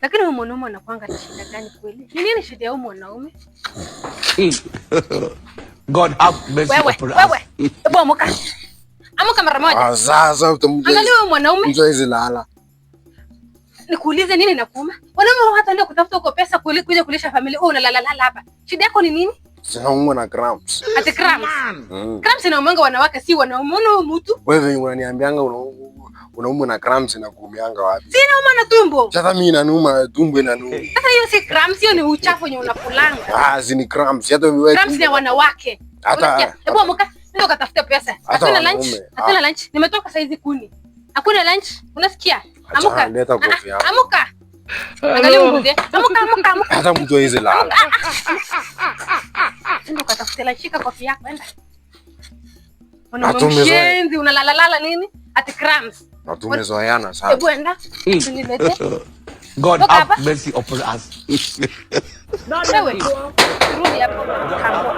Lakini huyu mwanaume anakuanga na shida gani kweli? Ni nini shida ya huyu mwanaume? God have mercy Wewe, upon us. wewe. Hebu amuka. Amuka mara moja. Ah, sasa Angalia huyu mwanaume. mtu hawezi lala. Nikuulize, nini nakuuma? Wanaume hata ndio kutafuta huko pesa kuja kulisha familia. Wewe unalala lala hapa. Shida yako ni nini? Sinaumwa na cramps. Ati cramps. Mm. Cramps inaumanga wanawake, si wanaume. Unaona huyu mtu? Wewe venye unaniambianga unaumwa na cramps na kuumianga wapi? Si inauma na tumbo. Sasa mimi inaniuma, tumbo inaniuma. Sasa hiyo si cramps, hiyo ni uchafu wenye unakulanga. Ah, si ni cramps. Hata wewe Cramps ni ya wanawake. Hata Unasikia? Hebu amuka, ndio katafute pesa. Hata Hakuna lunch. wanaume. Hakuna lunch. Nimetoka saizi kuni. Hakuna lunch. Unasikia? Acha, Amuka. leta Ah, kofi ah, yako. amuka. Angalia mbuzi. Amuka, amuka, amuka. Hata mtu hawezi lala. Ndio katafute lunch, shika kofi yako, enda. Mwanaume Hatumezoea. mshenzi, unalalalala nini? Ati cramps. Na tumezoeana sana. Hebu enda. Uniletee. God Toka have hapa. mercy upon us. Wewe. Rudi hapo. Kambo.